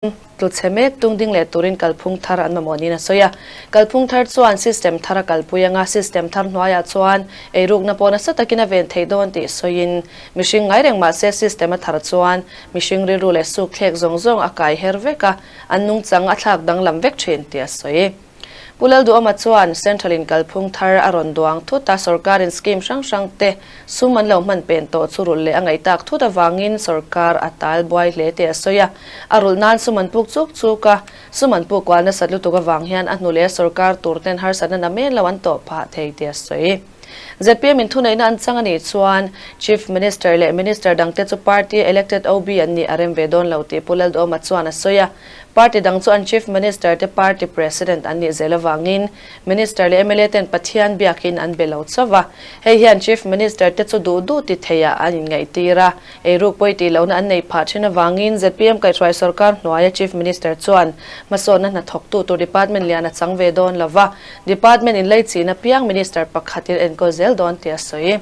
Tlu chhe mek tung ding leh turin kalphung thar an mamawh niin a sawi a. Kalphung thar chuan system thar a kalpui anga system thar hnuaiah chuan eirukna pawh nasa takin a ven theih dawn tih sawiin mihring ngai reng mah se system a thar chuan mihring rilru leh sukthlek zawng zawng a kai her vek a, an nungchang a thlak danglam vek thin tih a sawi. Pu Lalduhawma chuan Central in kalphung thar a rawn duang thut a, sorkar in scheme hrang hrang te sum an lo hman pen tawh chu rulh leh a ngaih tak thut avangin sorkar a tal buai hle tih a sawi a. A rulh nan sum an puk chuk chuk a, sum an puk kual nasat lutuk avang hian a hnu leh sorkar tur ten harsatna namen lo an tawh phah thei tih a sawi. Zpm in thuneihna an chang a nih chuan Chief Minister leh Minister dangte chu party elected OB an nih a rem ve dawn lo tih Pu Lalduhawma chuan a sawi a. Party dang chu an Chief Minister te party President an nih zel avangin Minister leh mla ten Pathian biakin an be lo chauh va. Hei hian Chief Minister te chu duh duh ti theiah an inngaihtir a. Eiruk pawi tih lohna an nei phah thin avangin zpm kaihhruai sorkar hnuaia Chief Minister chuan hmasawnna hnathawktu tur department lian a chang ve dawn lo va, department in leichihna piang Minister pakhatin enkawl zel dawn tih a sawi.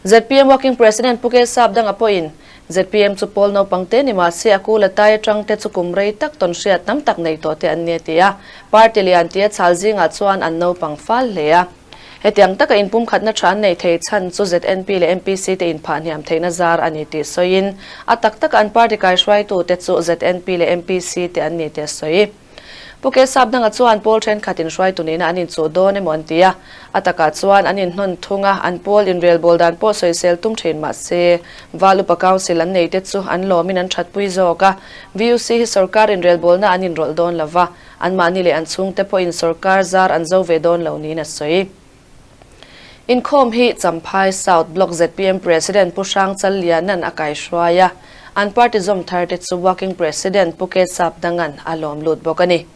Zpm Working President Pu K Sap danga pawhin zpm chu pawl naupang te ni mah se a kul a tai atang te chu kum rei tak tawn hriat tam tak nei tawh te an ni a ti a, party lian tia chhal zingah chuan an naupang fal hle a. Hetiang taka inpumkhatna tha an nei thei chhan chu ZNP leh MPC te inphah hniam theihna zar a ni tih sawiin, a tak taka an party kaihruaitute chu ZNP leh MPC te an ni tih a sawi. Pu Kesap danga chuan pawl thenkhat inhruaitu nihna an inchuh dawn emaw an ti a, a takah chuan an inhnawn thung a, an pawl inrelbawl dan pawh sawisel tum thin mah se, Val Upa Council an neite chu an lawmin an thatpui zawk a, VUC hi sorkar inrelbawlna an inrawlh dawn lo va, Anmahni leh an chhungte pawhin sorkar zar an zo ve dawn lo niin a sawi. Inkhawm hi Champhai South Block zpm President Pu Hrang Challiana'n a kaihruai a, an party zawm tharte chu Working President Pu K Sapdanga'n a lawm lut bawk a ni.